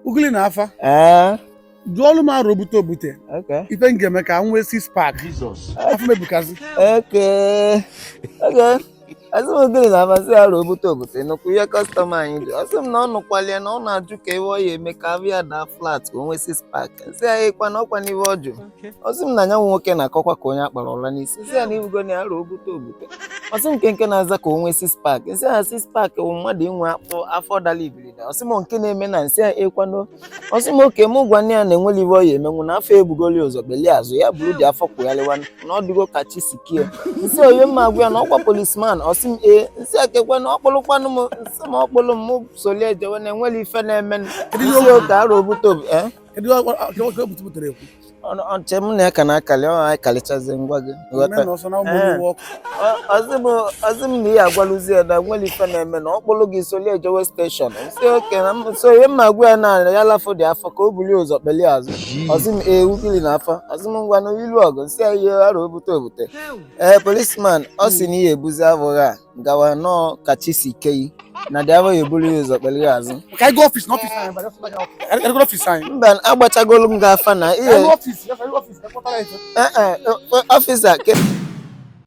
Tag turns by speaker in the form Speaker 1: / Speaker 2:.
Speaker 1: Ugili na afa.
Speaker 2: Ee.
Speaker 1: Jụọlụ m arụ obute obute.
Speaker 2: Okay.
Speaker 1: Ife m ga-eme ka m nwee six pack. Afọ m ebukazi.
Speaker 2: Okay. Asị m ugili na afa sị arụ obute obute nụkwa ihe customer anyị dị. Ọ sị m na ọ nụkwalie na ọ na-ajụ ka iwe ọ ya eme ka afọ ya daa flat ka o nwee six pack. Nsị ya ịkwa na ọkwa n'iwe ọ jụ. Ọ sị m na nyanwụ nwoke na-akọkwa ka onye akpara ụra n'isi. Nsị ya na ibugo na arụ obute obute. Ọ sị m nke na-aza ka o nwee six pack. Nsị ya six pack bụ mmadụ inwe afọ dara ibilida. Ọ sị m nke na-eme na nsị ya ịkwano. Ọ sị m oke mụ gwa nne ya na enwere iwe ọ ya emenwu na afọ ebugoli ụzọ kpelie azụ ya buru dị afọ kwụgharịwa na ọ dịgo ka chi si kie. Nsị onye mma agwa ya na ọkwa policeman. Ọ sị m ee. Nsị ya kekwe na ọkpụlụkwanụ m. Nsị m ọkpụlụ m mụ solie jewe na enwere ife na-eme. Nsị oke arụ obute obi ee.
Speaker 1: Kedu ihe obute butere ekwu?
Speaker 2: Ọche m na ya ka na-akali ọ anyị kalichazi ngwa gị ghọta.
Speaker 1: Eme na ọsọ na ụmụ iwe ọkụ.
Speaker 2: Ọsị m na ihe agwalụzi ya na nwere ife na-eme na ọkpụlụ gị solie ejewe station. Nsị oke na so ihe mma agwa ya na ya lafụ dị afọ ka o bulie ụzọ kpelie azụ. Ọsị m ee ugili na afọ. Ọsị m ngwa na ilu ọgụ. Nsị ya ihe arụ obute obute. Ee policeman ọ sị na ihe ebuzi abụghị a gawa nọọ ka chi si keyi na dị abụghị eburu ya ụzọ kpelie azụ.
Speaker 1: Ka anyị gaa ọfịs na ọfịs anyị. Anyị gaa ọfịs anyị.
Speaker 2: Mba agbachagolu m gị afa na ihe
Speaker 1: Anyị gaa ọfịs, anyị gaa ọfịs, ka kpọtara ife.
Speaker 2: Ee, ọfịsa ke